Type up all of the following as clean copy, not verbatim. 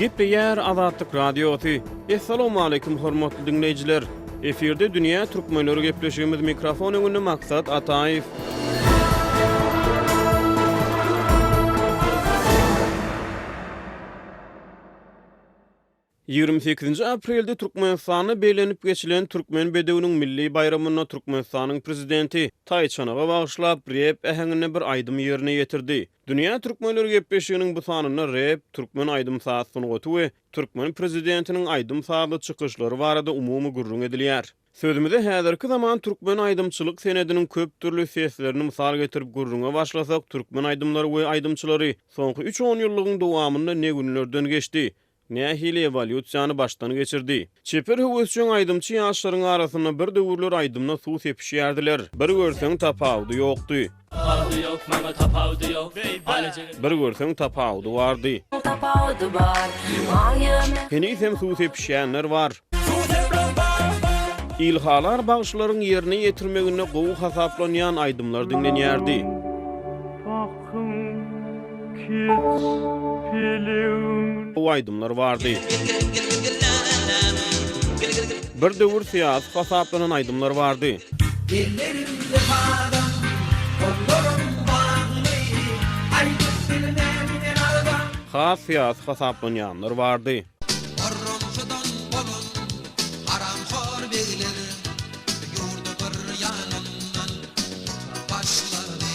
Gepleýär Azatlyk Radiosy. Assalamualaikum hormatly diňleýjiler. Efirde dünýä türkmenleri gepleşigimiz mikrofon öňünde Maksat Ataýew. 28 aprelde Türkmenistanda bellenip geçilen Türkmen bedewiniň milli baýramynda Türkmenistanyň Prezidenti taýçanaga bagyşlap rep äheňinde bir aýdym ýerine ýetirdi. Dünýä türkmenleri gepleşiginiň bu sanynda rep, türkmen aýdym-saz sungaty we türkmen Prezidentiniň aýdym-sazly çykyşlary barada umumy gürrüň edilýär. Sözümize häzirki zaman türkmen aýdymçylyk senediniň köp dürli seslerini mysal getirip gürrüňe başlasak, türkmen aýdymlary we aýdymçylary soňky üç onýyllygyň dowamynda ne günlerden geçdi, nähili ewolýusiýany başdan geçirdi. Çeper höwesjeň aýdymçy ýaşlaryň arasynda bir döwürler aýdymda suw sepişýärdiler. Bir görseň tapawudy ýokdy. Bir görseň tapawudy bardy. Henizem suw sepişýänler bar. Ilhalar bagşylaryň ýerine ýetirmeginde gowy hasaplanýan aýdymlar diňlenýärdi. Gowy aýdymlar bardy. Bir döwür syýasy hasaplanan aýdymlar bardy. Ellerimde badam, gollarym bagly, Aýdyp bilmen men arzam. Has syýasy hasaplanýanlar bardy. Orramsydan bolan haramhor begler ýurdy bir ýanyndan başlady.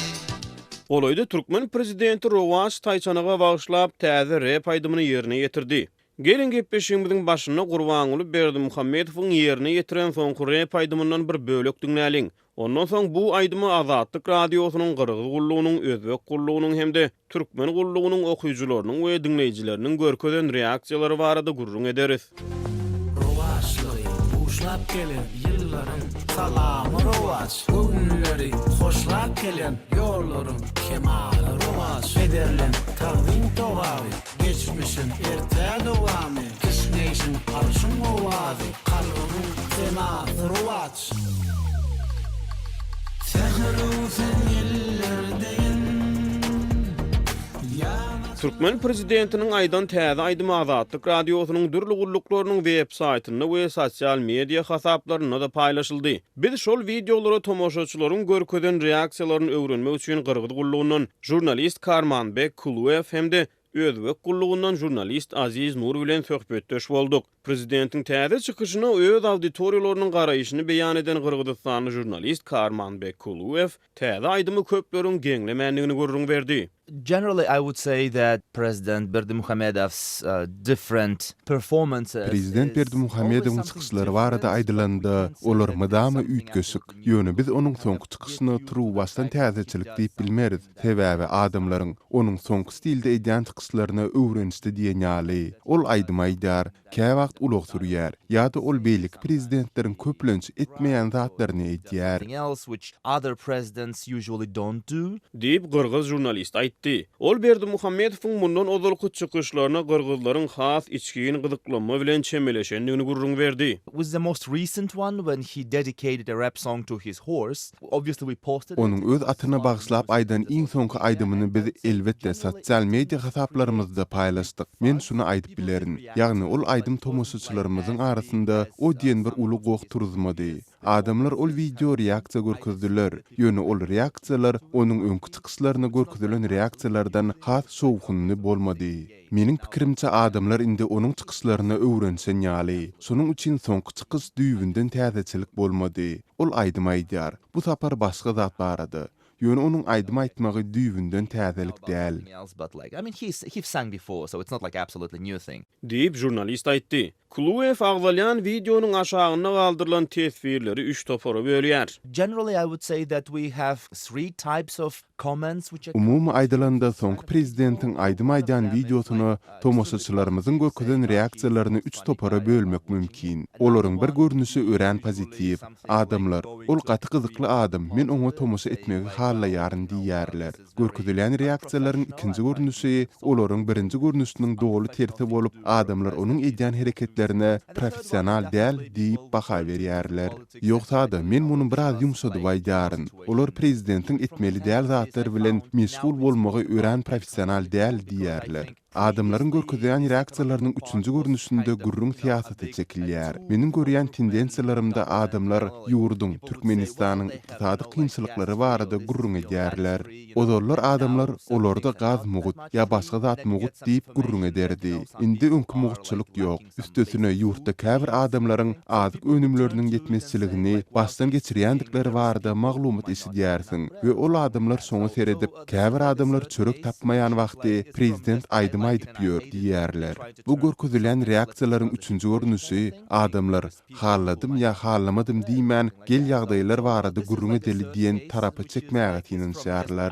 Golaýda türkmen prezidenti Rowaç taýçanaga bagyşlap täze rep aýdymyny ýerine ýetirdi. Geliň gepleşigimiziň başynda Gurbanguly Berdimuhamedowyň ýerine ýetiren soňky rep aýdymyndan bir bölek diňläliň. Ondan soň bu aýdyma Azatlyk Radiosynyň Gyrgyz gullugynyň, Özbek gullugynyň hem-de Türkmen gullugynyň okyjylarynyň we diňleýjileriniň görkezen reaksiýalary barada gürrüň ederis. Rowaçlygy buşlap gelen ýyllaryň salamy rowaç, Göwünleri hoşlap gelen ýollaryň kemaly rowaç, Pederleň tagzym togaby, geçmişiň ertä dowamy, Kişňeýşiň arşyň owazy, kalbymyň senasy rowaç. Säher öwsen ýeller deýin, ýaňy. Türkmen prezidentiniň aýdan täze aýdymy Azatlyk Radiosynyň dürli gulluklarynyň web saýtynda we sosial media hasaplarynda-da paýlaşyldy. Biz şol wideolara tomaşaçylaryň görkezen reaksiýalaryny öwrenmek üçin gyrgyz gullugyndan žurnalist Karmanbek Kuluew hem-de Özbek gullugyndan žurnalist Aziz Nur bilen söhbetdeş bolduk. Prezidentiň täze çykyşyna öz auditoriýalarynyň garaýşyny beýan eden gyrgyzystanly žurnalist Karmanbek Kuluew täze aýdymy köpleriň geňlemändigini gürrüň berdi. Generally I would say that President Berdimuhamedow's different performances Prezident Berdimuhamedowyň çykyşlary barada aýdylanda, olar mydama üýtgeşik. Ýöne biz onuň soňky çykyşyna turuwbaşdan täzeçilik diýip bilmeris. Sebäbi adamlaryň onuň soňky stilde edýän çykyşlaryna öwrenişdi diýen ýaly. Ol aýdym aýdýar, käwagt ulag sürýär ýa-da ol beýleki prezidentleriň köplenç etmeýän zatlaryny edýär. Diýip, gyrgyz žurnalisti aýtdy. Ol Berdimuhamedowyň mundan ozalky çykyşlaryna gyrgyzlaryň has içgin gyzyklanma bilen çemeleşendigini gürrüň berdi. With the most recent one when he dedicated a rap song to his horse. Onuň öz atyna bagyşlap aýdan iň soňky aýdymyny biz, elbetde, sosial media hasaplarymyzda paýlaşdyk. Men şuny aýdyp bilerin, ýagny ol aýdym tomaşaçylarymyzyň arasynda o diýen bir uly goh turuzmady. Adamlar ol wideo reaksiýa görkezdiler, ýöne ol reaksiýalar onuň öňki çykyşlaryna görkezilen reaksiýalardan has şowhunly bolmady. Meniň pikirimçe adamlar indi onuň çykyşlaryna öwrenişen ýaly. Şonuň üçin soňky çykyş düýbünden täzeçilik bolmady. Ol aýdym aýdýar. Bu sapar başga zat barada. Ýöne onuň aýdym aýtmagy düýbünden täzelik däl. Diýip, žurnalist aýtdy. Kluew agzalýan wideonyň aşagynda galdyrylan teswirleri üç topara bölýär. Generally I would say that we have three types of comments which are. Umumy aýdylanda soňky prezidentiň aýdym aýdýan wideosyna tomaşaçylarymyzyň görkezen reaksiýalaryny üç topara bölmek mümkin. Olaryň bir görnüşi örän pozitiw. Adamlar, Ol gaty gyzykly adam, men oňa tomaşa etmegi halaýaryn diýýärler. Görkezilýän reaksiýalaryň ikinji görnüşi olaryň birinji görnüşiniň doly tersi bolup, adamlar onuň edýän hereketlerine professional däl diýip baha berýärler. Ýogsa-da, men muny biraz ýumşadyp aýdýaryn, olar prezidentiň etmeli däl zatlar bilen meşgul bolmagy örän professional däl diýýärler. Adamlaryň görkezýän reaksiýalarynyň üçünji görnüşinde gürrüň syýasata çekilýär. Meniň görýän tendensiýalarymda adamlar ýurduň, Türkmenistanyň ykdysady kynçylyklary barada gürrüň edýärler. Ozallar adamlar olarda gaz mugt ýa başga zat mugt diýip gürrüň ederdi. Indi öňki mugtçulyk ýok. Üstesine, ýurtda käbir adamlaryň azyk önümleriniň ýetmezçiligini başdan geçirýändikleri barada maglumat eşidýärsiň we ol adamlar şoňa seredip, käbir adamlar çörek tapmaýan wagty prezident aýdym aýdyp ýör diýýärler. Bu görkezilen reaksiýalaryň üçünji görnüşi, adamlar halladym ýa halamadym diýmän, gel ýagdaýlar barada gürrüň edeli diýen tarapa çekmäge synanyşýarlar.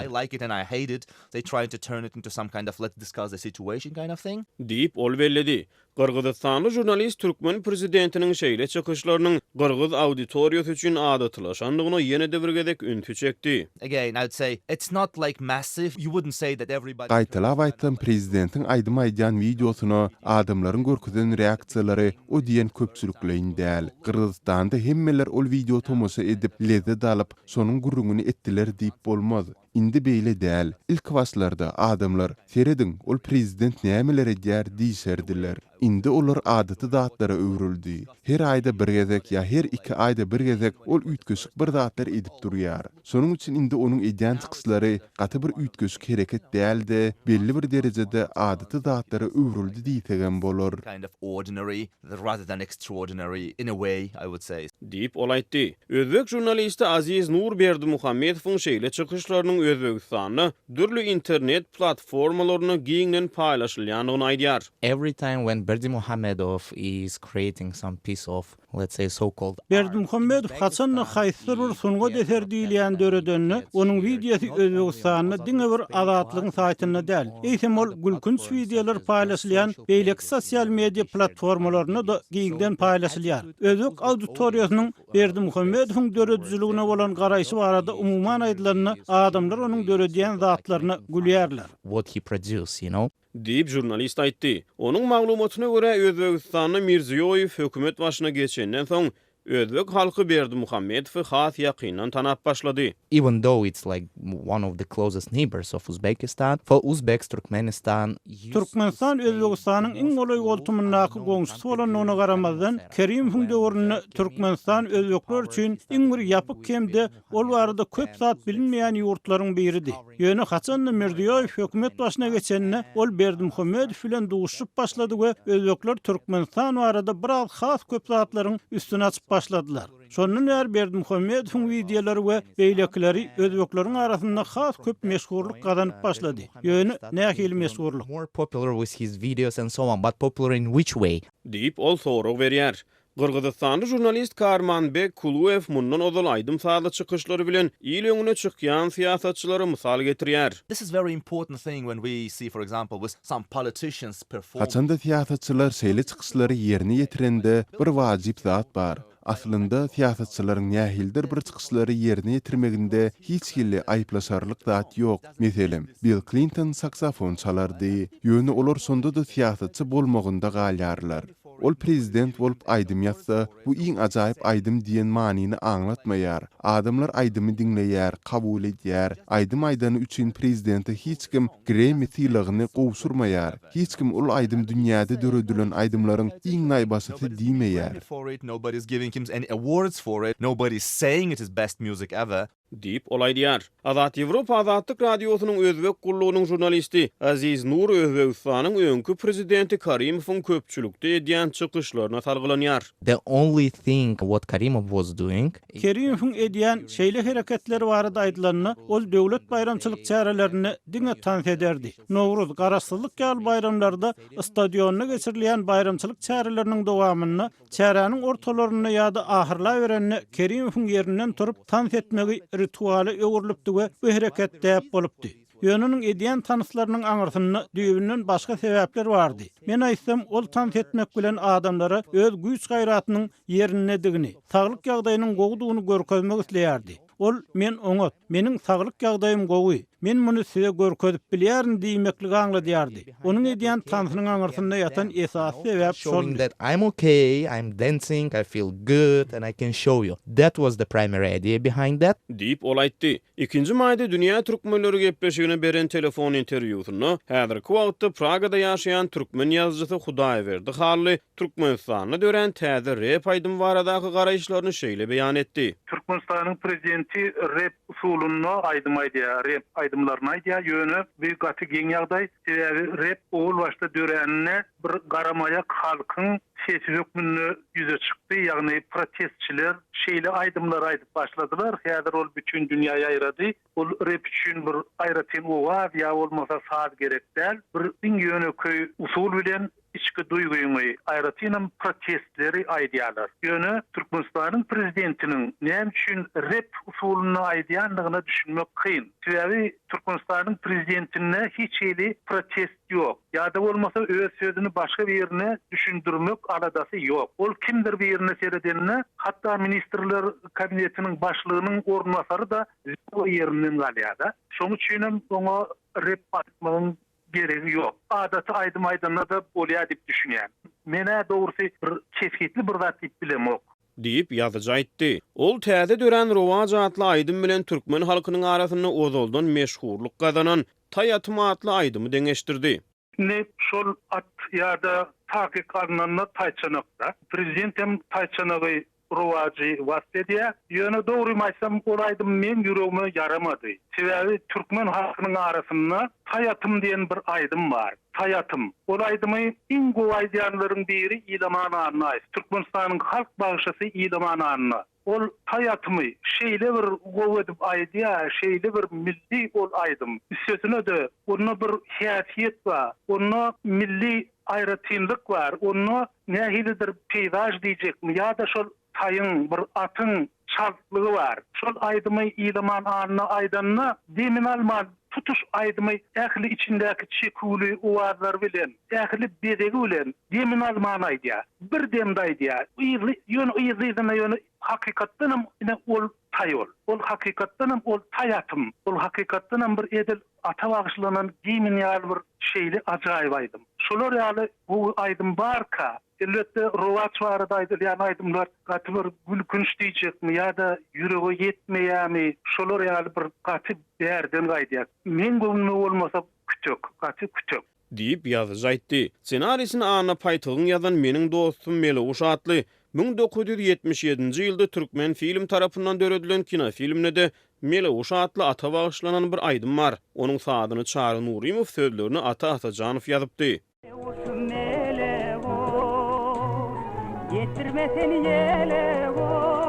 Diýip, ol belledi. Gyrgyzystanly žurnalist türkmen prezidentiniň şeýle çykyşlarynyň gyrgyz auditoriýasy üçin adatylaşandygyna ýene-de bir gezek ünsi çekdi. Gaýtalap aýtsam, prezidentiň aýdym aýdýan wideosyna adamlaryň görkezen reaksiýalary o diýen köpçülikleýin däl. Gyrgyzystanda hemmeler ol wideo tomaşa edip, lezzet alyp, şonuň gürrüňini etdiler diýip bolmaz. Indi beýle däl. Ilkibaşlarda adamlar, Serediň, ol prezident nämeler edýär diýşerdiler. Indi olar adaty zatlara öwrüldi. Her aýda bir gezek ýa her iki aýda bir gezek ol üýtgeşik bir zatlar edip durýar. Şonuň üçin indi onuň edýän çykyşlary gaty bir üýtgeşik hereket däl-de, belli bir derejede adaty zatlara öwrüldi diýsegem bolar. Diýip, ol aýtdy. Özbek žurnalisti Aziz Nur Berdimuhamedowyň şeýle çykyşlarynyň Özbegistanda dürli internet platformalarynda giňden paýlaşylýandygyny aýdýar. Every time when Berdimuhamedow is creating some piece of, let's say, so called art, Berdimuhamedow haçan-da haýsydyr bir sungat eseri diýilýäni döredende, onuň wideosy Özbegistanda diňe bir Azatlygyň saýtynda däl, eýsem ol gülkünç wideolar paýlaşylýan beýleki sosial media platformalarynda-da giňden paýlaşylýar. Özbek auditoriýasynyň Berdimuhamedowyň döredijiligine bolan garaýşy barada umuman aýdylanda, adamlar onuň döredýän zatlaryna gülýärler. what he produce, you know. Diýip, žurnalist aýtdy. Onuň maglumatyna görä, Özbegistanda Mirziýoýew hökümet başyna geçenden soň, özbek halky Berdimuhamedowy has ýakyndan tanap başlady. Even though it's like one of the closest neighbors of Uzbekistan, for Uzbeks Turkmenistan used to Türkmenistan stay Özbegistanyň the iň most golaý goltumyndaky unknown goňşusy country bolandygyna during garamazdan, Kerimovian era. Kerimowyň When döwründe Kerimov Türkmenistan came to özbekler power, üçin he iň started bir meeting ýapyk with hem-de ol Berdimuhamedov barada köp and zat Uzbeks bilinmeýän started ýurtlaryň biridi. discovering Ýöne haçan-da more Mirziýoýew about hökümet başyna Turkmenistan geçende, ol and Berdimuhamedow started bilen to duşuşyp get başlady we like özbekler Türkmenistan barada biraz has köp zatlaryň üstüni açyp başladylar. Şondan bäri Berdimuhamedowyň wideolary we beýlekileri özbekleriň arasynda has köp meşhurlyk gazanyp başlady. Ýöne nähili meşhurlyk? More popular with his videos and so on, but popular in which way? Diýip, ol sorag berýär. Gyrgyzystanly žurnalist Karmanbek Kuluew mundan ozal aýdym-sazly çykyşlary bilen il öňüne çykýan syýasatçylary mysal getirýär. This is very important thing when we see for example with some politicians performing. Haçanda syýasatçylar şeýle çykyşlary ýerine ýetirende bir wajyp zat bar. Aslynda syýasatçylaryň nähilidir bir çykyşlary ýerine ýetirmeginde hiç hili aýyplaşarlyk zat ýok. Meselem, Bill Klinton saksofon çalardy. Ýöne olar şonda-da syýasatçy bolmagynda galýarlar. Ol prezident bolup aýdym ýazsa, bu iň ajaýyp aýdym diýen manyny aňlatmaýar. Adamlar aýdymy diňleýär, kabul edýär. Aýdym aýdany üçin prezidente hiç kim Gremmi sylagyny gowşurmaýar. Hiç kim ol aýdym dünýäde döredilen aýdymlaryň iň naýbaşysy diýmeýär. Diýip, ol aýdýar. Azat Ýewropa Azatlyk Radiosynyň Özbek gullugynyň žurnalisti Aziz Nur Özbegistanyň öňki prezidenti Karimowyň köpçülikde edýän çykyşlaryna salgylanýar. The only thing what Karimov was doing. Kerimowyň edýän şeýle hereketleri barada aýdylanda, ol döwlet baýramçylyk çärelerinde diňe tans ederdi. Nowruz, Garaşsyzlyk ýaly baýramlarda stadionda geçirilýän baýramçylyk çäreleriniň dowamynda Çäräniň ortalarynda ýa-da ahyrlaberende Kerimowyň ýerinden turup, tans etmegi rituala öwrülipdi we bu hereket däp bolupdy. Ýöne onuň edýän tanslarynyň aňyrsynda düýbünden başga sebäpler bardy. Men aýtsam, ol tans etmek bilen adamlara öz güýç-gaýratynyň ýerindedigini, saglyk ýagdaýynyň gowudygyny görkezmek isleýärdi. Ol, Men oňat, meniň saglyk ýagdaýym gowy. Men muny size görkezip bilýärin diýmekligi aňladýardy. Onuň edýän tansynyň aňyrsynda ýatan esasy sebäp Showing şoldy. that I'm okay, I'm dancing, I feel good and I can show you. That was the primary idea behind that. Diýip, ol aýtdy. Ikinji maýda Dünýä türkmenleri gepleşigine beren telefon interwýusynda häzirki wagtda Pragada ýaşaýan türkmen ýazyjysy Hudaýberdi Hally Türkmenistanda dörän täze rep aýdymy baradaky garaýyşlaryny şeýle beýan etdi. Türkmenistanyň prezidenti rep usulynda aýdym aýdýar, rep aýdymlaryny aýdýar, ýöne bu gaty geň ýagdaý, sebäbi rep owal başda döräninde bir garamaýak halkyň sesi hökmünde ýüze çykdy, ýagny protestçiler şeýle aýdymlary aýdyp başladylar, häzir ol bütin dünýä ýaýrady. Ol rep üçin bir aýratyn owaz ýa bolmasa saz gerek däl, bir iň ýönekeý usul bilen içki duýgyňy, aýratynam protestleri aýdýarlar. Ýöne Türkmenistanyň prezidentiniň näme üçin rep usulynda aýdýandygyna düşünmek kyn. Sebäbi Türkmenistanyň prezidentinde hiç hili protest ýok. Ýa-da bolmasa öz sözüni başga birine düşündirmek aladasy ýok. Ol kimdir birine seredende, hatda Ministrler Kabinetiniň başlygynyň orunbasary-da zerur ýerinden galýar-da. Şonuň üçinem oňa rep aýtmagyň geregi ýok. Adaty aýdym aýdanda-da bolýar diýip düşünýän. Men-ä dogrusy bir kesgitli bir zat diýip bilemok. Diýip, ýazyjy aýtdy. Ol täze dörän Rowaç atly aýdym bilen türkmen halkynyň arasynda ozaldan meşhurlyk gazanan Taý atym atly aýdymy deňeşdirdi. Indi şol at ýa-da takyk alnanda taýçanak-da. Prezident hem taýçanagy Rowajy wasp edýär. Ýöne dogrymy aýtsam, ol aýdym meň ýüregime ýaramady. Sebäbi türkmen halkynyň arasynda Taý atym diýen bir aýdym bar. Taý atym. Ol aýdymy iň gowy aýdýanlaryň biri Ilaman Annaýew. Türkmenistanyň halk bagşysy Ilaman Anna. Ol Taý atymy şeýle bir gowy edip aýdýar, şeýle bir milli ol aýdym. Üstesine-de, onda bir häsiýet bar. Onda milli aýratynlyk bar. Onda nähilidir peýzaž diýjekmi ýa-da şol taýyň, bir atyň çaltlygy bar. Şol aýdymy Ilaman Anna aýdanda demini alman tutuş aýdymy ähli içindäki çeküwli owazlary bilen, ähli bezegi bilen demini alman aýdýar. Bir demde aýdýar. Yzly, ýöne yzly-yzyna ýöne hakykatdanam ine ol taý ol. Ol hakykatdanam ol taý atym. Ol hakykatdanam bir edil ata bagyşlanan gimn ýaly bir şeýle ajaýyp aýdym. Şolar ýaly gowy aýdym barka, elbetde rowaç barada aýdylýan aýdymlar gaty bir gülkünç diýjekmi ýa-da ýürege ýetmeýärmi, şolar ýaly bir gaty bärden gaýdýar. Meň göwnüme bolmasa kütek, gaty kütek. Diýip, ýazyjy aýtdy. Ssenarisini Anna Paýtygyň ýazan Meniň dostum Meleguş atly 1977-nji ýylda Türkmenfilm tarapyndan döredilen kinofilmde-de Meleguş atly ata bagyşlanan bir aýdym bar. Onuň sazyny Çary Nurymow, sözlerini Ata Atajanow ýazypdy. Meleguş, meleguş, Ýetirme sen ýele guş.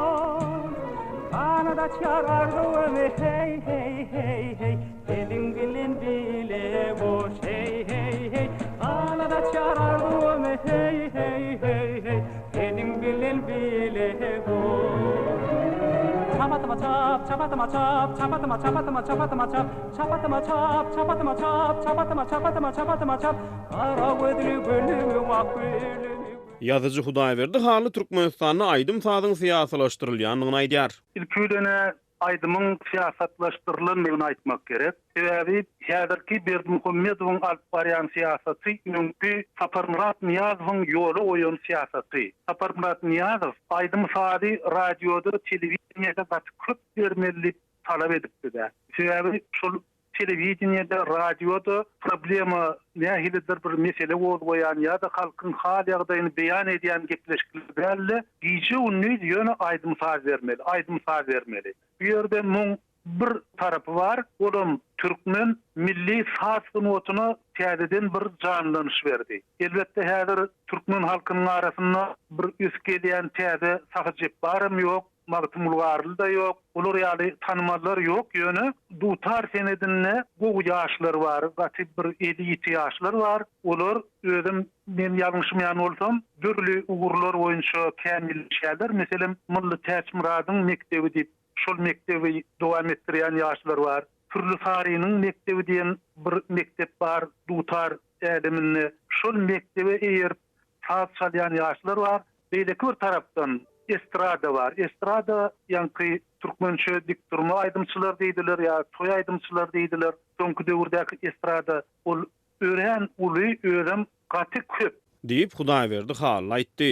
Ganat açýar arzuwym, heý, heý, heý, heý, Seniň bilen bile boş, heý, heý, heý, Ganat açýar arzuwym, heý, heý, heý, heý, Seniň bilen bile boş. Çap atyma çap, çap atyma çap, Çap atyma, çap atyma, çap atyma çap, Çap atyma çap, çap atyma çap, Çap atyma, çap atyma, çap atyma çap, Gara gözli gülümi, wah gülümi. Ýazyjy Hudaýberdi Hally Türkmenistanda aýdym-sazyň syýasylaşdyrylýandygyny aýdýar. Ilki bilen-ä aýdymyň syýasatlaşdyrylandygyny aýtmak gerek. Sebäbi häzirki Berdimuhamedowyň alyp barýan syýasaty öňki Saparmyrat Nyýazowyň ýola goýan syýasaty. Saparmyrat Nyýazow aýdym-sazy radioda, telewideniýede gaty köp bermeli diýip talap edipdi-dä. Sebäbi şol telewideniýede, radioda problema, nähilidir bir mesele gozgaýan ýa-da halkyň hal-ýagdaýyny beýan edýän gepleşikler däl-de, gije-gündiz ýöne aýdym-saz bermeli, aýdym-saz bermeli. Bu ýerde muň bir tarapy bar, olam türkmen milli saz sungatyna täzeden bir janlanyş berdi. Elbetde, häzir türkmen halkynyň arasynda bir ösüp gelýän täze Sahy Jepbaram ýok, Magtymguly Garly-da ýok, olar ýaly tanymallar ýok, ýöne dutar senedinde gowy ýaşlar bar, gaty bir eli ýiti ýaşlar bar. Olar özem men ýalňyşmaýan bolsam, dürli ugurlar boýunça kämilleşýärler. Meselem, Mylly Täçmyradyň mekdebi diýip, şol mekdebi dowam etdirýän ýaşlar bar. Pürli Sarynyň mekdebi diýen bir mekdep bar dutar äleminde. Şol mekdebe eýerip saz çalýan ýaşlar bar. Beýleki bir tarapdan, estrada bar. Estrada ýaňky türkmençe dik durma aýdymçylar diýdiler ýa toý aýdymçylar diýdiler. Soňky döwürdäki estrada ol örän uly, özem gaty köp. Diýip, Hudaýberdi Hally aýtdy.